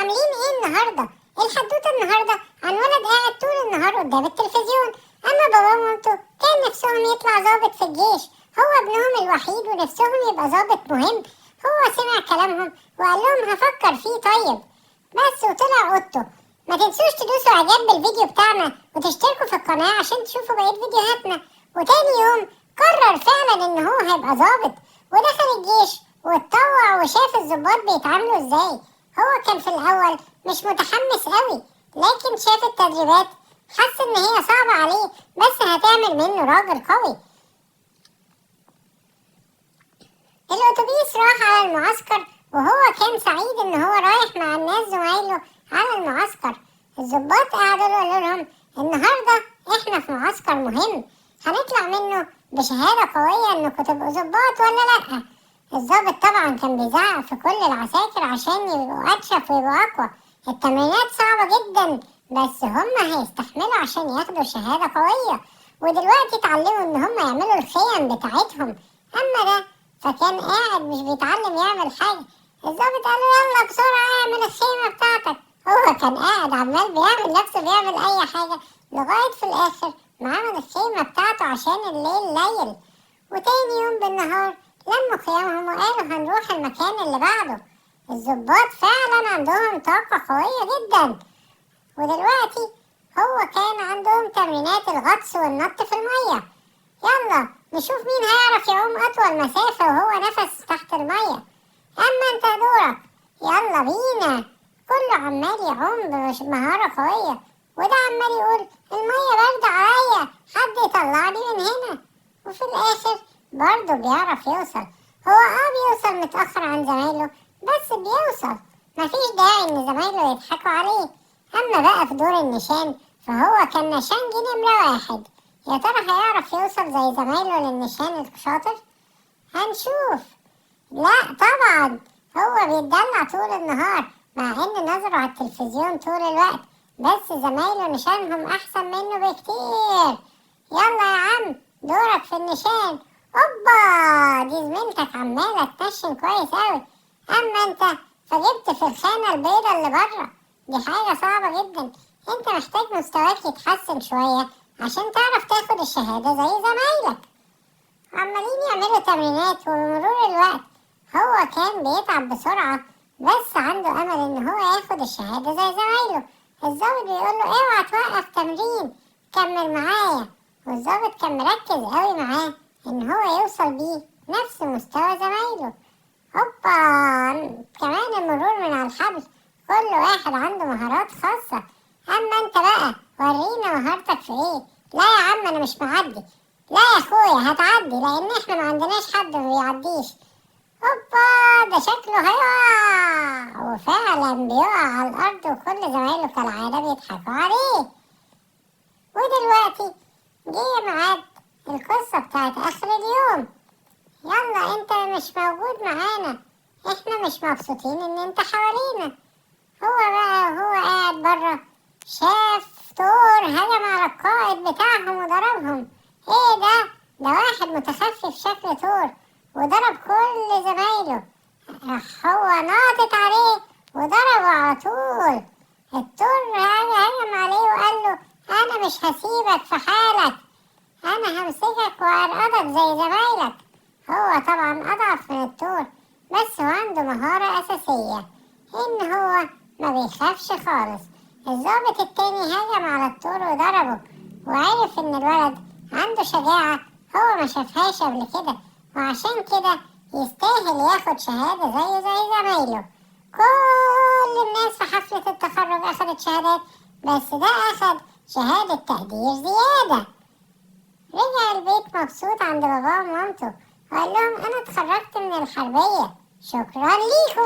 عاملين ايه النهارده؟ الحدوتة النهارده عن ولد قاعد طول النهار قدام التلفزيون. اما باباه ومامته كان نفسهم يطلع ظابط في الجيش، هو ابنهم الوحيد ونفسهم يبقى ظابط مهم. هو سمع كلامهم وقال لهم هفكر فيه طيب بس، وطلع اوضته. ما تنسوش تدوسوا اعجاب بالفيديو بتاعنا وتشتركوا في القناة عشان تشوفوا بقية فيديوهاتنا. وتاني يوم قرر فعلا ان هو هيبقى ظابط، ودخل الجيش واتطوع وشاف الظباط بيتعاملوا ازاي. هو كان في الاول مش متحمس قوي، لكن شاف التدريبات حس ان هي صعبة عليه بس هتعمل منه راجل قوي. الاتوبيس راح على المعسكر، وهو كان سعيد ان هو رايح مع الناس زمايله على المعسكر. الظباط قعدوا قالوا لهم النهارده احنا في معسكر مهم، هنطلع منه بشهادة قوية انكم تبقوا ظباط ولا لأ. الظابط طبعا كان بيزعق في كل العساكر عشان يبقوا أنشف ويبقوا أقوى. التمرينات صعبة جدا بس هما هيستحملوا عشان ياخدوا شهادة قوية، ودلوقتي اتعلموا ان هما يعملوا الخيم بتاعتهم. اما ده فكان قاعد مش بيتعلم يعمل حاجة. الظابط قال له يلا بسرعة اعمل الخيمة بتاعتك. هو كان قاعد عمال بيعمل نفسه بيعمل أي حاجة لغاية في الآخر ما عمل الخيمة بتاعته عشان الليل ليل. وتاني يوم بالنهار لموا خيامهم وقالوا هنروح المكان اللي بعده. الظباط فعلا عندهم طاقة قوية جدا، ودلوقتي هو كان عندهم تمرينات الغطس والنط في المية. يلا نشوف مين هيعرف يعوم أطول مسافة وهو نفس تحت المية. أما انت دورك، يلا بينا. كله عمال يعوم بمهارة قوية، وده عمال يقول المية باردة عليا، حد يطلعني من هنا. وفي الآخر برضه بيعرف يوصل. هو بيوصل متأخر عن زمايله بس بيوصل، مفيش داعي إن زمايله يضحكوا عليه. أما بقى في دور النشان فهو كان نشانجي نمرة واحد. يا ترى هيعرف يوصل زي زمايله للنشان الشاطر؟ هنشوف. لا طبعا هو بيتدلع طول النهار مع إن نظره على التلفزيون طول الوقت، بس زمايله نشانهم أحسن منه بكتير. يلا يا عم دورك في النشان. أوبا دي زميلتك عمالة تنشن كويس أوي، أما أنت فجبت في الخانة البيضة اللي بره. دي حاجة صعبة جدا، أنت محتاج مستواك يتحسن شوية عشان تعرف تاخد الشهادة زي زمايلك. عمالين يعملوا تمرينات، وبمرور الوقت هو كان بيتعب بسرعة بس عنده أمل إن هو ياخد الشهادة زي زمايله. الظابط بيقول له اوعى توقف تمرين، كمل معايا. والظابط كان مركز قوي معاه إن هو يوصل بيه نفس مستوى زمايله. هوبا كمان المرور من على الحبل، كل واحد عنده مهارات خاصة. أما أنت بقى ورينا مهارتك في إيه. لا يا عم أنا مش معدي. لا يا أخويا هتعدي لأن إحنا ما عندناش حد ما بيعديش. هوبا ده شكله هيقع، وفعلا بيقع على الأرض وكل زمايله كالعادة بيضحكوا عليه. ودلوقتي جه ميعاد القصة بتاعت آخر اليوم. يلا انت مش موجود معانا، احنا مش مبسوطين ان انت حوالينا. هو بقى وهو قاعد بره شاف طور هجم على القائد بتاعهم وضربهم. ايه ده؟ ده واحد متخفي في شكل طور وضرب كل زمايله. راح هو ناطط عليه وضربه على طول. الطور هجم عليه وقال له انا مش هسيبك في حالك، انا همسكك وارقدك زي زمايلك. هو طبعا اضعف من الطور بس هو عنده مهارة اساسية ان هو ما بيخافش خالص. الضابط التاني هجم على الطور وضربه، وعرف ان الولد عنده شجاعة هو ما شافهاش قبل كده، وعشان كده يستاهل ياخد شهادة زيه زي زمايله. كل الناس في حفلة التخرج اخدت شهادات، بس ده اخد شهادة تقدير زيادة. رجع البيت مبسوط عند باباه ومامته وقال لهم أنا اتخرجت من الحربية، شكرا ليكم.